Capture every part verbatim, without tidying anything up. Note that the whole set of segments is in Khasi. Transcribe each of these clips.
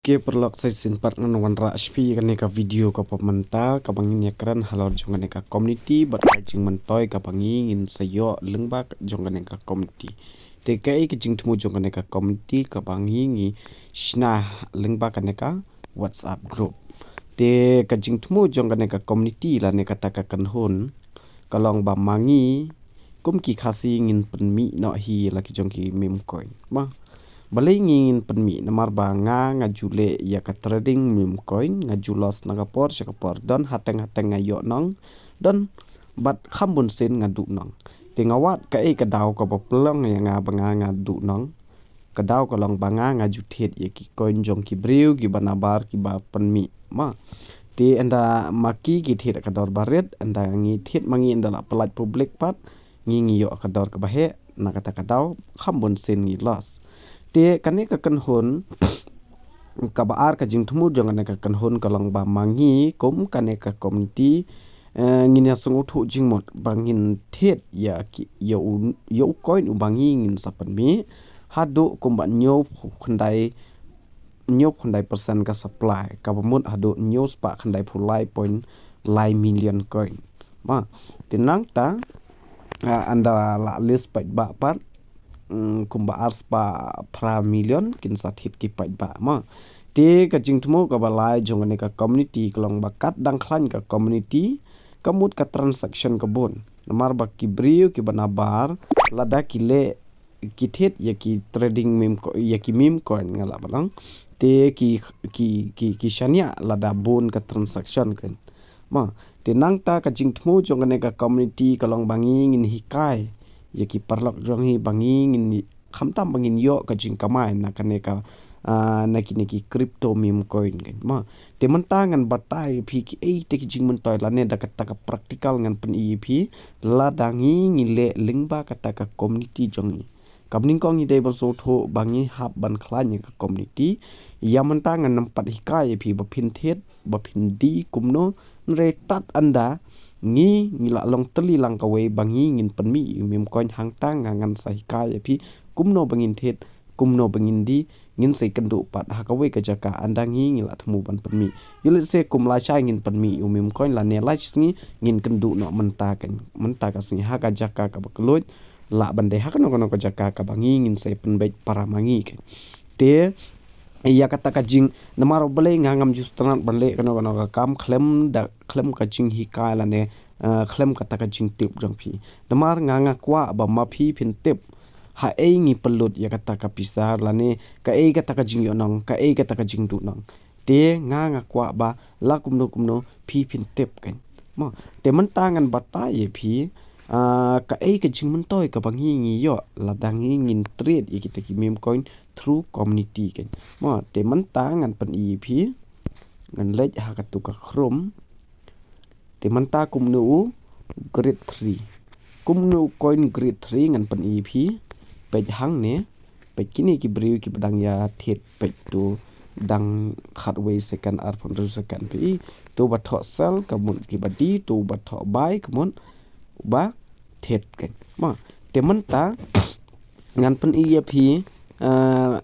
Ki paralok, sa shisien pat ngan wanrah sha phi kane ka video kaba mynta, kaba ngin ïakren halor jong kane ka community bad ka jingmyntoi kaba ngi ngin sa ïoh lyngba jong kane ka community. Te kaei ka jingthmu jong kane ka community kaba ngi ngi shna lyngba kane ka WhatsApp group. Te ka jingthmu jong kane ka community lane kata ka kynhun ka long ba ma ngi kum ki Khasi ngin pynmih noh hi la ki jong ki meme coin. Ba balei ngi ngin pynmih? Namar ba nga nga ju leh ïa ka trading meme coin, nga ju loss na ka por sha ka por, don hateng hateng nga ïoh nong, don bad kham bun sien nga duh nong. Te nga wad kaei ka daw kaba pynlong ïa nga ba nga nga duh nong. Ka daw ka long ba nga nga ju thied ïa ki coin jong ki briew kiba nabar kiba pynmih, ma. Te ynda ma ki ki thied ka dor ba rit, ynda ngi thied ma ngi ynda la pyllait public pat, ngi ngi ïoh ka dor kaba heh, na kata ka daw kham bun sien ngi loss. Te kane ka kynhun kaba ar, ka jingthmu jong kane ka kynhun ka long ba ma ngi kum kane ka community, eh, ngin ïa sngewthuh jingmut ba ngin thied ïa ki, ïa u, ïa u coin uba ngi ngin sa pynmih haduh kumba hynñiew phew khyndai, hynñiew phew khyndai percent ka supply, kaba mut haduh hynñiew spah khyndai phew lai point lai million coin. Ma, te nangta, ah, ynda la list paidbah pat, mm, kumba ar spah phra million kin sa thied ki paidbah, ma. Te ka jingthmu kaba lai jong kane ka community ka long ba kat dang khlaiñ ka community, ka mut ka transaction ka bun. Namar ba ki briew kiba nabar, lada ki leh, ki thied ïa ki trading meme co-, ïa ki meme coin, nga lah ban ong. Te ki, ki, ki, ki shaniah lada bun ka transaction kan. Ma, te nangta ka jingthmu jong kane ka community ka long ba ngi ngin hikai ïa ki paralok jong ngi ba ngi ngin, khamtam ba ngin ïoh ka jingkamai na kane ka, ah, na kine ki crypto meme coin kan. Ma, te mynta ngan batai phi kiei te ki jingmyntoi lane da kata ka practical ngan pyni ïa phi lada ngi ngi leh lyngba kata ka community jong ngi. Kaba nyngkong ngi dei ban sngewthuh ba ngi hap ban khlaiñ ïa ka community. Ïa mynta ngan nym pat hikai ïa phi ba phin thied, ba phin die kumno, hynrei tad ynda ngi, ngi la long tylli lang kawei ba ngi ngin pynmih ïa u meme coin, hangta nga ngan sa hikai ïa phi kumno ba ngin thied, kumno ba ngin die, ngin sa ïakynduh pat ha kawei ka jaka ynda ngi, ngi la thmu ban pynmih. Ïa lehse kum lashai ngin pynmih ïa u meme coin lane lai sngi ngin kynduh noh mynta ka, mynta ka sngi ha ka jaka kaba kylluid, lah ban dei ha kano kano ka jaka kaba ngi ngin sa pynbeit para ma ngi ka. Te ïa kata ka jing, namar balei nga ngam ju sngewtynnat ban leh kano kano ka kam khlem da, khlem ka jinghikai lane, eh, khlem kata ka jingtip jong phi. Namar nga nga kwah ba ma phi phin tip haei ngi pynlut ïa kata ka pisa lane kaei kata ka jingïohnong, kaei kata ka jingduhnong. Te nga nga kwah ba la kumno kumno phi phin tip kan. Mo, te mynta ngan batai ïa phi, ah, kaei ka jingmyntoi kaba ngi ngi ïoh lada ngi ngin trade ïa kita ki meme coin through community kan. Mo, te mynta ngan pyni ïa phi, ngan leit ha katu ka Chrome. Te mynta kumno u Grid three. Kumno u coin Grid three ngan pyni ïa phi. Peit hangne, peit kine ki briew kiba dang ïa thied, peit tu dang khatwei second, arphew hynriew second phi. Tu ba thoh sell ka mut kiba die, tu ba thoh buy ka mut ba thied kan. Ma, te mynta ngan pyni ïa phi, eh,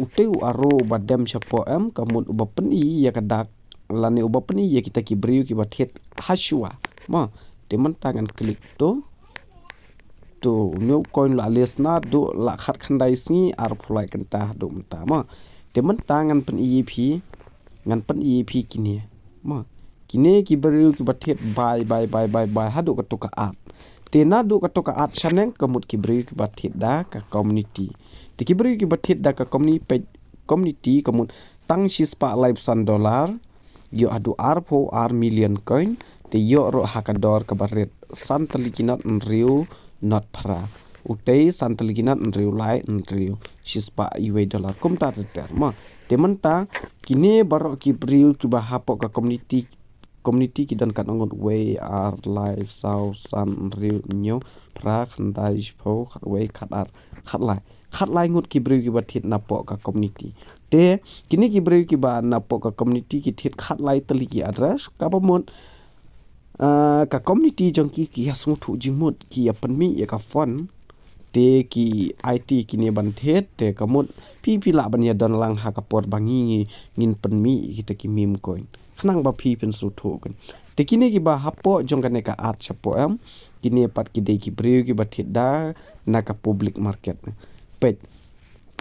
utei u arrow uba dem shapoh em, ka mut uba pyni ïa ka dak lane uba pyni ïa kita ki briew kiba thied hashwa. Ma, te mynta ngan click tu. Tu, une u coin la list naduh la khatkhyndai sngi arphew lai kynta haduh mynta. Ma, te mynta ngan pyni ïa phi, ngan pyni ïa phi kine. Ma, kine ki briew kiba thied buy, buy, buy, buy, buy haduh katu ka ad. Te naduh katu ka ad shaneng ka mut ki briew kiba thied da ka community. Te ki briew kiba thied da ka community, peit community ka mut tang shispah laiphew san dollar, ïoh haduh arphew ar million coin, te ïoh ruh ha ka dor kaba rit san tylli ki not hynriew not phra. Utei san tylli ki not hynriew lai hynriew, shispah iwei dollar. Kumta ter ter, ma. Te mynta kine baroh ki briew kiba hapoh ka community, community ki don katno ngut? Wei, ar, lai, saw, san, hynriew, hynñiew, phra, khyndai, shiphew, khatwei, khatar, khatlai. Khatlai ngut ki briew kiba thied napoh ka community. Te kine ki briew kiba napoh ka community ki thied khatlai tylli ki address, kaba mut, ah, ka community jong ki ki ïa sngewthuh jingmut, ki ïa pynmih ïa ka fund te ki aiti kine ban thied, te ka mut phi phi lah ban ïa don lang ha ka por ba ngi ngi ngin pynmih kita ki meme coin. Khnang ba phi phin sngewthuh kan. Te kine kiba hapoh jong kane ka ad shapoh em, kine pat ki dei ki briew kiba thied da na ka public market. Peit,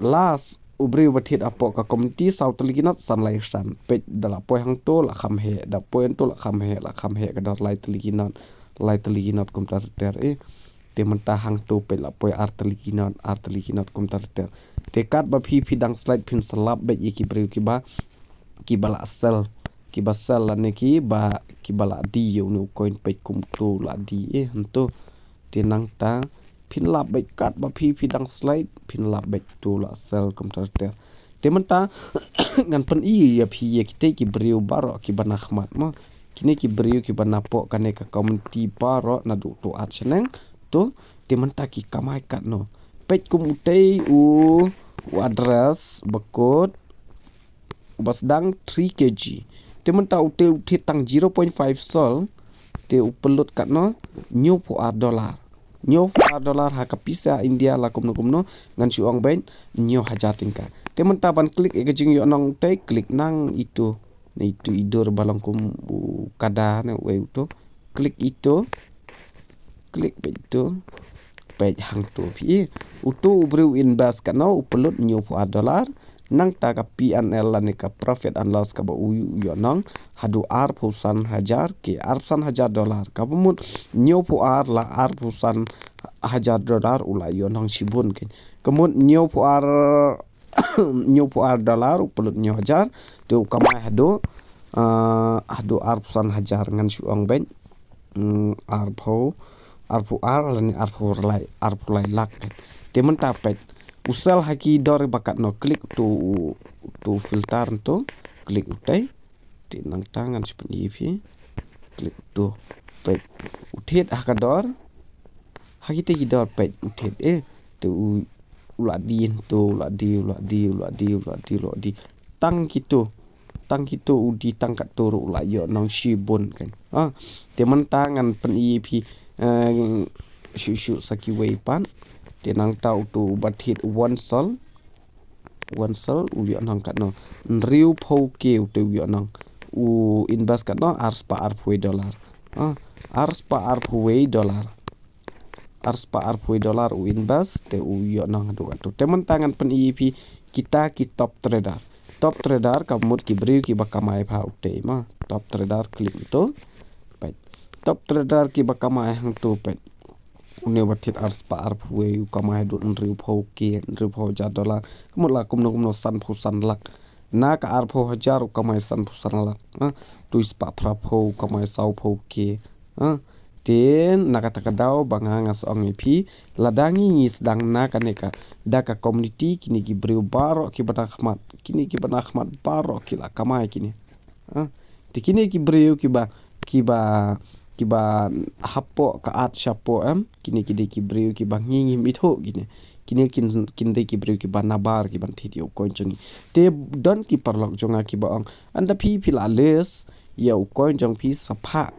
last u briew ba thied hapoh ka community saw tylli ki not san lai san. Peit, da la poi hangto la kham heh, da poi hangto la kham heh, la kham heh ka dor lai tylli ki not, lai tylli ki not kumta ter ter eh. Te mynta hangto peit la poi ar tylli ki not, ar tylli ki not kumta ter ter. Te katba phi phi dang slide phin sa lap beit ïa ki briew kiba, kiba la sell, kiba sell lane kiba, kiba la die ïa une u coin, peit kumto la die eh hangto. Te nangta phin lap beit katba phi phi dang slide phin lap beit to la sell kumta ter ter. Te mynta ngan pyni ïa phi ïa kitei ki briew baroh kiba na khmat mo. Kine ki briew kiba napoh kane ka community baroh naduh to ad shaneng to. Te mynta ki kamai katno. Peit kum utei u, u address ba kut uba sdang three K G. Te mynta utei u thied tang zero point five sol, te u pynlut katno, hynñiewphew ar dollar. Hynñiewphew ar dollar ha ka pisa India la kumno kumno, ngan shu ong beit hynñiew hajar tyngka. Te mynta ban click ïa ka jingïohnong utei, click nang ito. Na ito i dur ba long kum u kada ne uei uto. Click ito. Click beit ito. Peit hangto phi. Uto u briew u invest katno, u pynlut hynñiewphew ar dollar. Nangta ka P and L lane ka profit and loss kaba u ïohnong haduh arphew san hajar, ki arphew san hajar dollar. Kaba mut hynñiewphew ar la arphew san hajar dollar u la ïohnong shibun kein. Ka mut hynñiewphew ar, hynñiewphew ar dollar u pynlut hynñiew hajar, te u kamai haduh, ah, haduh arphew san hajar, ngan shu ong beit, mm, arphew, arphew ar lane arphew lai, arphew lai lak. Te mynta peit u sell ha ki dor ba katno, click to, to filter to, click utei. Te nangta ngan shu pyni ïa phi. Click to. Peit. U thied ha ka dor. Ha kitei ki dor peit u thied eh. Te u, u la die to, u la die, u la die, u la die, u la die, u la die. Tang kito. Tang kito u die tang katto ruh u la ïohnong shibun kein. Ah, te mynta ngan pyni ïa phi, eh, shu shu sa kiwei pat. Te nangta uto uba thied one sol. One sol u ïohnong katno, hynriewphew K utei u ïohnong. U invest katno, arspah arphew wei dollar. Ah, arspah arphew wei dollar. Arspah arphew wei dollar u invest, te u ïohnong haduh katto. Te mynta ngan pyni ïa phi kita ki top trader. Top trader ka mut ki briew kiba kamai bha utei mo. Top trader click to. Peit. Top trader kiba kamai hangto peit. Une uba thied arspah arphew wei u kamai haduh hynriewphew K, hynriewphew hajar dollar. Ka mut la kumno kumno sanphew san lak. Na ka arphew hajar u kamai sanphew san lak. Ha, tu spah phraphew u kamai sawphew K. Ha, te na kata ka daw ba nga nga sa ong ïa phi, lada ngi ngi sdang na kane ka, da ka community kine ki briew baroh kiba na khmat, kine kiba na khmat baroh ki la kamai kine. Ha, te kine ki briew kiba, kiba, kiba hapoh ka ad shapoh em, kine ki dei ki briew kiba ngi ngim ithuh kine. Kine kin, kin dei ki briew kiba nabar kiban thied ïa u coin jong ngi. Te don ki paralok jong nga kiba ong, ynda phi phi la list ïa u coin jong phi sa phah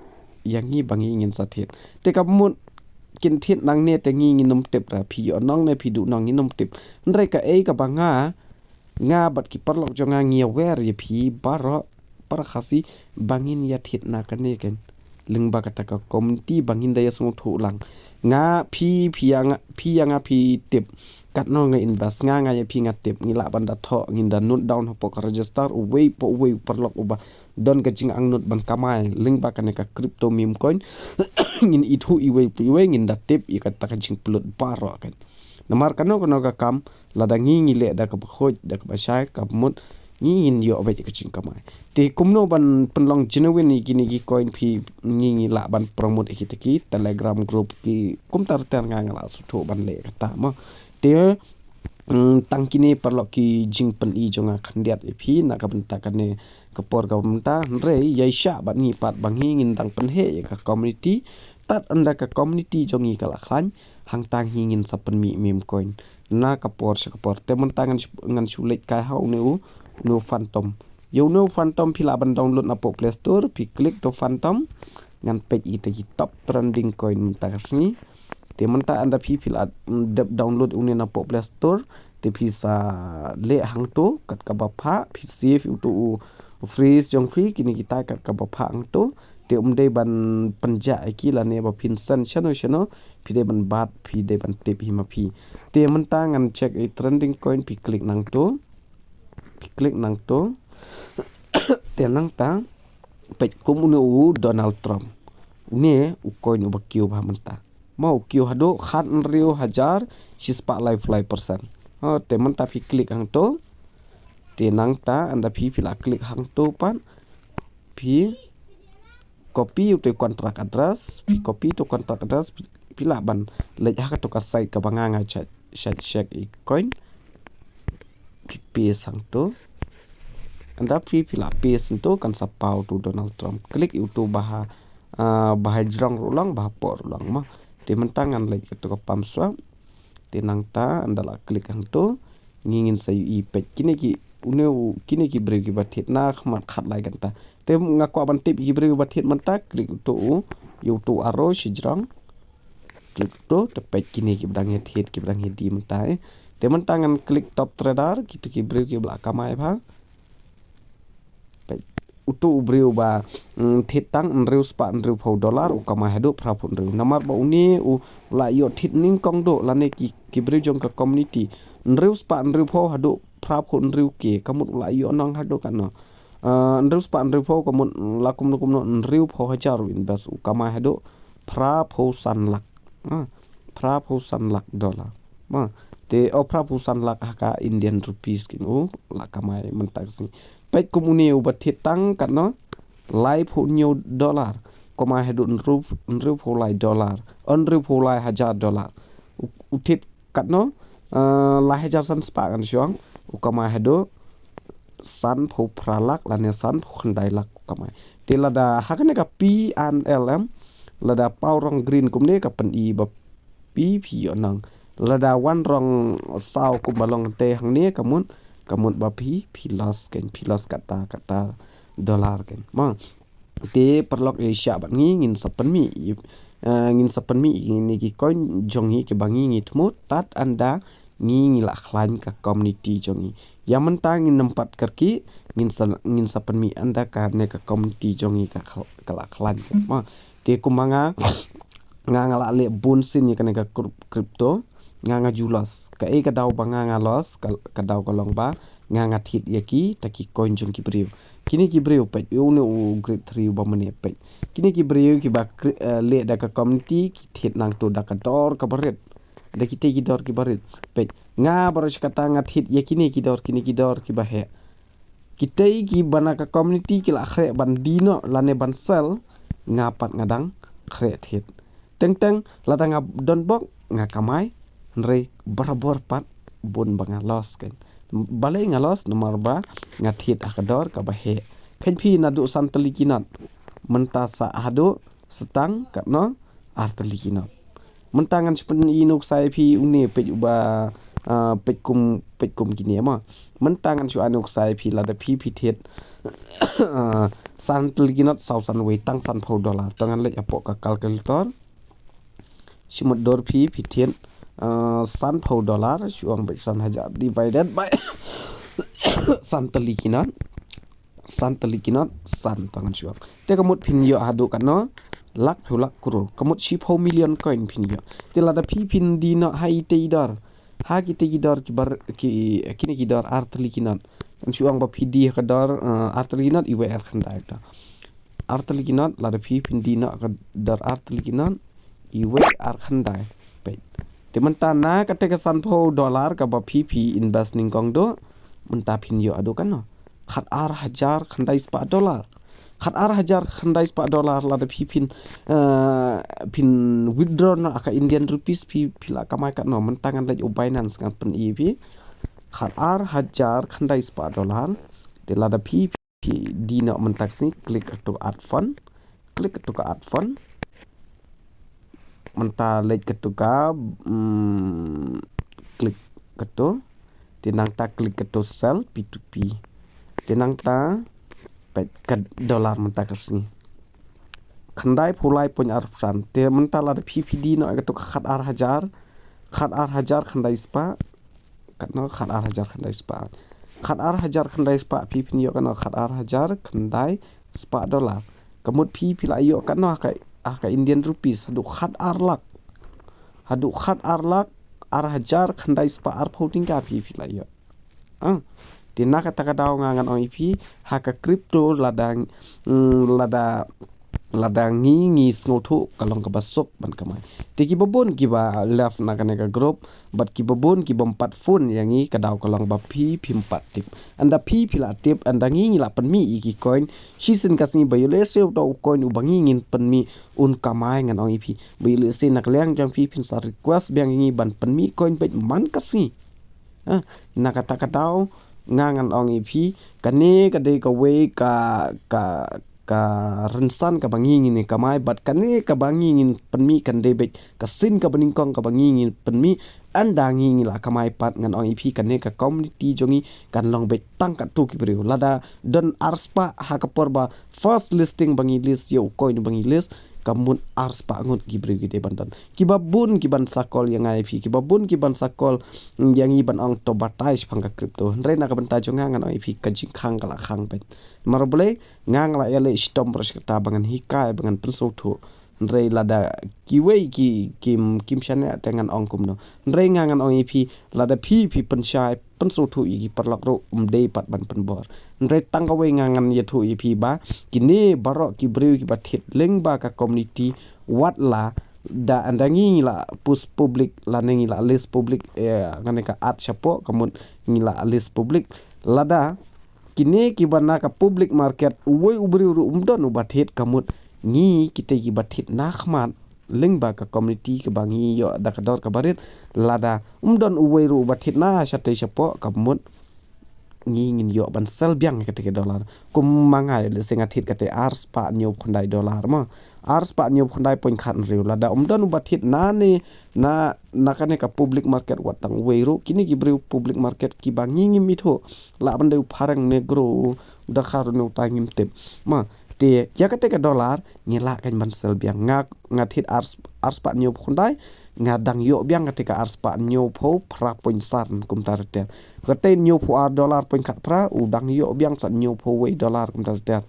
ïa ngi ba ngi ngin sa thied. Te ka mut kin thied nangne te ngi ngin ym tip ra, phi ïohnong ne phi duhnong ngin ym tip. Hynrei kaei kaba nga, nga bad ki paralok jong nga ngi aware ïa phi baroh para Khasi ba ngin ïa thied na kane kein. Lyngba kata ka community ba ngin da ïa sngewthuh lang. Nga phi, phi ïa nga, phi ïa nga phi tip. Katno nga invest nga, nga ïa phi nga tip. Ngi lah ban da thoh, ngin da note down hapoh ka register, uwei pa uwei u paralok uba don ka jingangnud ban kamai lyngba kane ka crypto meme coin. Ngin ithuh iwei pa iwei, ngin da tip ïa kata ka jingpynlut baroh kein. Namar kano kano ka kam, lada ngi ngi leh da kaba khuid, da kaba shai, ka mut ngi ngin ïoh beit ka jingkamai. Te kumno ban pynlong genuine ïa kine ki coin phi, ngi ngi lah ban promote ïa kita ki Telegram group ki, kumta ter ter nga nga la sngewthuh ban leh kata mo. Te, mm, tang kine paralok ki jingpyni jong nga khyndiat ïa phi na ka bynta kane ka por ka bynta, hynrei ïa shah bad ngi pat ba ngi ngin dang pynheh ïa ka community. Tad ynda ka community jong ngi ka la khlaiñ, hangta ngi ngin sa pynmih meme coin na ka por sha ka por. Te mynta ngan shu, ngan shu leit kai ha une u, une u Phantom. Ïa une u Phantom phi lah ban download napoh Play Store, phi click to Phantom. Ngan peit ïa kita ki top trending coin mynta ka sngi. Te mynta ynda phi phi la, mm, dep download une na poh Play Store, te phi sa leh hangto kat kaba phah, phi save uto u phrase jong phi, kine kita kat kaba phah hangto. Te um dei ban pynjah ïa ki lane ba phin send shano shano, phi dei ban bat, phi dei ban tip hi ma phi. Te mynta ngan check ïa trending coin, phi click nangto. Phi click nangto. Te nangta, peit kum une u Donald Trump. Une u coin uba kiew bha mynta. Ma u kiew haduh khathynriew hajar shispah laiphew lai percent. Ha, te mynta phi click hangto. Te nangta ynda phi phi la click hangto pat, phi copy uto u contract address, phi copy uto u contract address, phi, phi lah ban leit ha kato ka site kaba nga nga check, check, check ïa ki coin. Phi paste hangto. Ynda phi phi la paste hangto kan sa paw uto u Donald Trump. Click ïa uto ba ha, ah, ba ha jrong ruh long, ba hapoh ruh long mo. Te mynta ngan leit kato ka Palm Swap. Te nangta ynda la click hangto, ngi ngin sa ïohi peit kine ki, une u, kine ki briew kiba thied na khmat khatlai kynta. Te nga kwah ban tip ki briew kiba thied mynta, click uto u, ïa uto u arrow shajrong. Click uto, te peit kine kiba dang ïa thied, kiba dang ïa die mynta, eh. Te mynta ngan click top trader, kito ki briew kiba la kamai bha. Peit, uto u briew ba, mm, thied tang hynriew spah hynriew phew dollar, u kamai haduh phra phew hynriew. Namar ba une u la ïoh thied nyngkong duh, lane ki, ki briew jong ka community. Hynriew spah hynriew phew haduh phra phew hynriew K, ka mut u la ïoh nong haduh katno. Ah, hynriew spah hynriew phew ka mut la kumno kumno hynriew phew hajar u invest, u kamai haduh phra phew san lak. Ah, phra phew san lak dollar. Ma, te, oh, phra phew san lak ha ka Indian rupees kin u la kamai mynta ka sngi. Peit kum une uba thied tang katno, lai phew hynñiew dollar. Kamai haduh hynriew, hynriew phew lai dollar. Oh, hynriew phew lai hajar dollar. U, u thied katno, ah, lai hajar san spah ngan shu ong. U kamai haduh san phew phra lak lane san phew khyndai lak u kamai. Te lada ha kane ka P N L M, lada paw rong green kumne ka pyni ba phi phi ïoh nong. Lada wan rong saw kumba long te hangne ka mut, ka mut ba phi phi loss kein, phi loss kata kata dollar kein. Ma, te paralok ïa shah bad ngi, ngin sa pynmih, eh, ngin sa pynmih ïa kine ki coin jong ngi kiba ngi ngi thmu tad ynda ngi ngi la khlaiñ ka community jong ngi. Ïa mynta ngin nym pat kyrkieh, ngin sa, ngin sa pynmih ynda kane ka community jong ngi ka khl-, ka la khlaiñ. Ma, te kumba nga, nga nga la leh bun sien ïa kane ka cryp-, crypto, nga nga ju loss. Kaei ka daw ba nga nga loss, ka, ka daw ka long ba nga nga thied ïa kita ki coin jong ki briew. Kine ki briew peit, une u grade three uba mynne peit. Kine ki briew kiba kri-, eh, leh da ka community, ki thied nangto da ka dor kaba rit. Da kitei ki dor kiba rit. Peit, nga baroh shi katta nga thied ïa kine ki dor, kine ki dor kiba heh. Kitei kiba na ka community ki la khreh ban die noh lane ban sell, nga pat nga dang khreh thied. Teng teng lada nga don bok nga kamai, hynrei barabor pat bun ba nga loss kein. Balei nga loss? Namar ba nga thied ha ka dor kaba heh. Kheiñ phi naduh san tylli ki not mynta sa haduh sa tang katno, ar tylli ki not. Mynta ngan shu pyni nuksa ïa phi une peit uba, ah, peit kum, peit kum kine mo. Mynta ngan shu ai nuksa ïa phi lada phi phi thied, ah, san tylli ki not saw san wei tang san phew dollar. To ngan leit hapoh ka calculator. Shu mutdur phi phi thied, ah, san phew dollar, shu ong beit san hajar divided by san tylli ki not. San tylli ki not, san, to ngan shu ong. Te ka mut phin ïoh haduh katno, lak phew lak klur. Ka mut shiphew million coin phin ïoh. Te lada phi phin die noh ha itei i dor, ha kitei ki dor kiba r-, ki, kine ki dor ar tylli ki not. Ngan shu ong ba phi die ha ka dor, eh, ar tylli ki not, iwei ar khyndai to. Ar tylli ki not, lada phi phin die noh ha ka dor ar tylli ki not, iwei ar khyndai. Peit. Te mynta na kata ka san phew dollar kaba phi phi invest nyngkong duh, mynta phin ïoh haduh katno, khat ar hajar khyndai spah dollar. Khat ar hajar khyndai spah dollar lada phi phin, eh, phin withdraw noh ha ka Indian rupees phi, phi la kamai katno. Mynta ngan leit u Binance ngan pyni phi. Khat ar hajar khyndai spah dollar. Te lada phi phi die noh mynta ka sngi, click kato add fund. Click kato ka add fund. Mynta leit kato ka, mm, click kato. Te nangta click kato sell P two P. Te nangta peit ka dollar mynta ka sngi. khyndai phew lai point ar percent. Te mynta lada phi phi die noh ïa kato ka khat ar hajar, khat ar hajar khyndai spah, katno, khat ar hajar khyndai spah. Khat ar hajar khyndai spah phi phin ïoh katno, khat ar hajar khyndai spah dollar. Ka mut phi phi la ïoh katno ha ka, ha ka Indian rupees, haduh khat ar lak. Haduh khat ar lak ar hajar khyndai spah arphew tyngka phi phi la ïoh. Ah, te na kata ka daw nga ngan ong ïa phi, ha ka crypto lada, mm, lada, lada ngi ngi sngewthuh ka long kaba suk ban kamai. Te kiba bun kiba left na kane ka group, bad kiba bun kibym pat phone ïa ngi, ka daw ka long ba phi phim pat tip. Ynda phi phi la tip, ynda ngi ngi la pynmih ïa ki coin, shisien ka sngi ba ïoh lehse uta u coin uba ngi ngin pynmih un kamai, ngan ong ïa phi. Ba ïoh lehse na ka liang jong phi phin sa request biang ïa ngi ban pynmih coin beit man ka sngi. Ha, na kata ka daw nga ngan ong ïa phi, kane ka dei kawei ka, ka, ka rynsan kaba ngi ngin kamai, bad kane kaba ngi ngin pynmih kan dei beit ka sien kaba nyngkong kaba ngi ngin pynmih. Ynda ngi ngi la kamai pat, ngan ong ïa phi, kane ka community jong ngi kan long beit tang katto ki briew. Lada don ar spah ha ka por ba first listing ba ngi list ïa u coin ba ngi list, ka mut ar spah ngut ki briew ki dei ban don. Kiba bun kiban sa call ïa nga ïa phi, kiba bun kiban sa call, mm, ïa ngi ban ong to batai shaphang ka crypto. Hynrei na ka bynta jong nga ngan ong ïa phi, ka jingkhang ka la khang beit. Namar balei? Nga nga la ïaleh shitom baroh shi katta ba ngan hikai, ba ngan pynsngewthuh. Hynrei lada kiwei ki, kim, kim shaniah te ngan ong kumno. Hynrei nga ngan ong ïa phi, lada phi phi pynshai, pynsngewthuh ïa ki paralok ruh, ym dei pat ban pynbor. Hynrei tang kawei nga ngan ïathuh ïa phi ba kine baroh ki briew kiba thied lyngba ka community, wat la da ynda ngi ngi la post public, lane ngi la list public, eh, kane ka ad shapoh, ka mut ngi la list public. Lada kine kiba na ka public market, uwei u briew ruh um don uba thied, ka mut ngi kita kiba thied na khmat lyngba ka community kaba ngi ïoh da ka dor kaba rit, lada um don uwei ruh uba thied na shatei shapoh, ka mut ngi ngin ïoh ban sell biang ïa katei ka dollar. Kum ma nga, lehse nga thied katei ar spah hynñiew phew khyndai dollar mo. Ar spah hynñiew phew khyndai point khat hynriew, lada um don uba thied na ne, na, na kane ka public market wat tang uwei ruh, kine ki briew public market kiba ngi ngim ithuh, lah ban dei u phareng ne gro, u dkhar ne utai ngim tip. Ma, te ïa katei ka dollar ngi lah kan ban sell biang. Nga, nga thied ar, ar spah hynñiew phew khyndai, nga dang ïoh biang katei ka ar spah hynñiew phew phra point san kumta ter ter. Katei hynñiew phew ar dollar point khat phra, u dang ïoh biang sa hynñiew phew wei dollar kumta ter ter.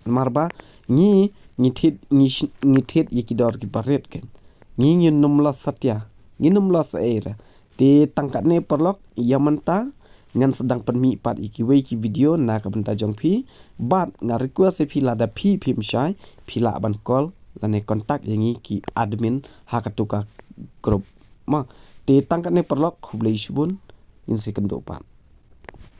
Namar ba ngi, ngi thied, ngi sh-, ngi thied ïa ki dor kiba rit kan. Ngi ngin ym loss satia, ngin ym loss ei re. Te tang katne paralok, ïa mynta ngan sdang pynmih pat ïa kiwei ki video na ka bynta jong phi. Bad nga request ïa phi, lada phi phim shai, phi lah ban call lane contact ïa ngi ki admin ha katu ka group. Ma, te tang katne paralok, khublei shibun, ngin sa ïakynduh pat.